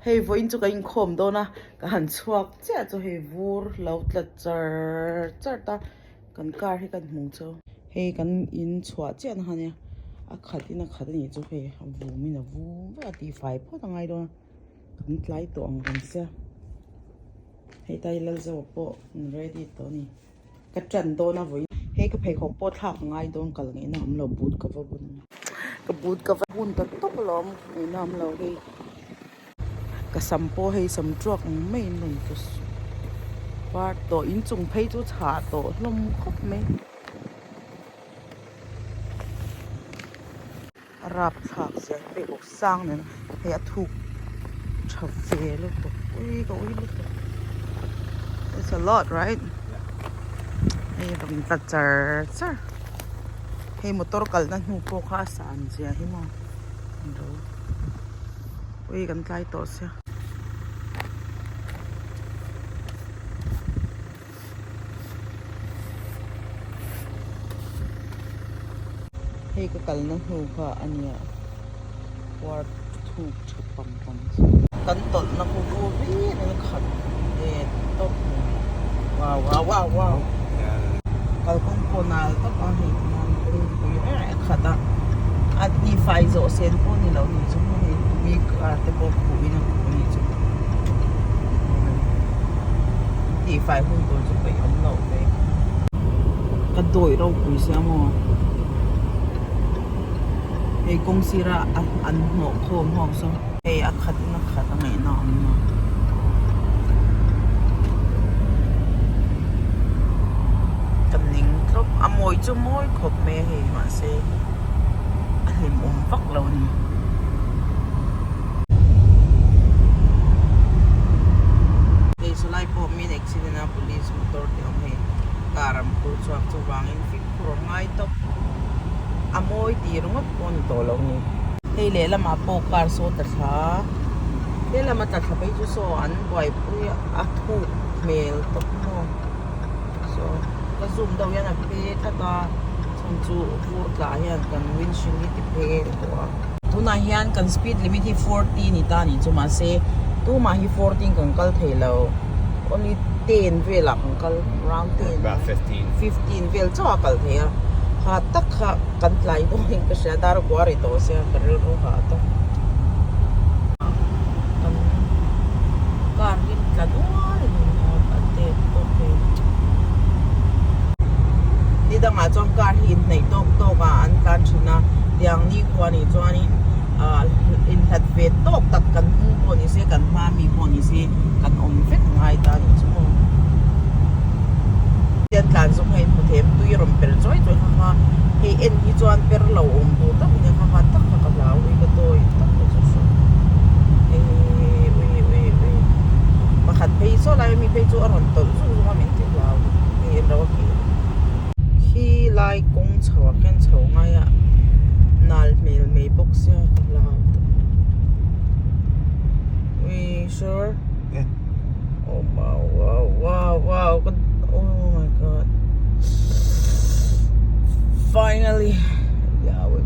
Hei vawiin chu ka inkhawm dawn a, ka han chhuak chiah chu hei vur lo tla char char ta, kan car hi kan hmu chu. Hei kan in chhuah chiah na kha nia, a khat in a khat a nih chu hei a vum in a vum vek a tihfai phawt a ngai dawn a, kan tlai tawh ang reng sia. Hei tai Lalzoa pawh an ready tawh a ni. Ka tan dawn a vawiin. Hei ka pheikhawk pawh thlak a ngai dawn kal ngaihna awm lo boot ka va bun. Ka boot ka va bun ta tawp alawm ngaihna awm lo hei. Ka sam pawh hei sam tuak ang maiin rawn tla var tawh inchung phei chu chhah tawh hlawm khawp mai. A rap thlak zia hi pheikhawk sang nen hei a thuk tha ve lutuk ui ka ui lutuk it's a lot right hei rawn tla char char hei motor kalna hnu pawh kha a san zia hi maw ro ui kan tlai tawh sia. Hei ka kalna hnu kha a nia puar thuk tha pam pam chu. Kan tawlhna khu vur viau in khat let tawp mai wow wow wow wow kalkawng pawh nal tawp a hei tihian kawngpui reng reng a khat a a tihfai zawh sen pawh ni lo ni chu hei tui car te pawh khuh in a khuh a nih chu. Tihfai hun tur chu peih awm loh ve. Ka dawih ropui sia maw. Hei kawng sira an hnawh khawm ho saw. Hei a khat in a khat a ngaihna a awm lo. Ka ning tawp a mawi chu mawi khawp mai a hei mahse a hlimawm vak lo a ni. Hei sawlai pawh min accident a police motor te awm hei car an phur chhuak chuvangin fimkhur a ngai tawp a mawi tih ringawt pawh a ni tawh lo ni. Hei lehlamah pawh car saw ta thla helam a tla thla phei chu saw an buaipui a thuk hmel tawp maw saw ka zoom deuh hian a phe tlat a. Chhan chu vur tlah hian kan windshield hi ti phe tawh a. Tunah hian kan speed limit hi 40 ni ta ni chu mahse tumah hi 40 kan kal thei lo only 10 velah kan kal round 10 About 15. 15 vel chauh a kal thei a ha tak kha kan tlai dawn in ka hria dar kua ri tawh sia ka rilru ha tak kan car hi tla nual in a tet tawp thei. Ni dangah chuan car hi inhnaih tawk tawk ah an tlan thin a tiang ni khua nih chuanin ah inhlat ve tawk tak kan hmu pawh ni se kan hma mi pawh ni se kan awm vek ngai ta nih chu maw. Hian tlan zawng kha inhmu thei em tui rawn per chawi chawi kha kha hei en hi chuan per lo awm tur tak in kha kha tak kha ka hlau ui ka dawi tak kha chu hrawk ui ui ui ui pakhat phei saw lai ami phei chu a rawn tawlh zuk zuk a min ti hlau hei en lo a khi khi lai kawng chho ah khian chho ngai a nal hmel mai bawk sia ka hlau tawp ui sure Yeah. Oh wow wow wow wow oh my god finally yeah we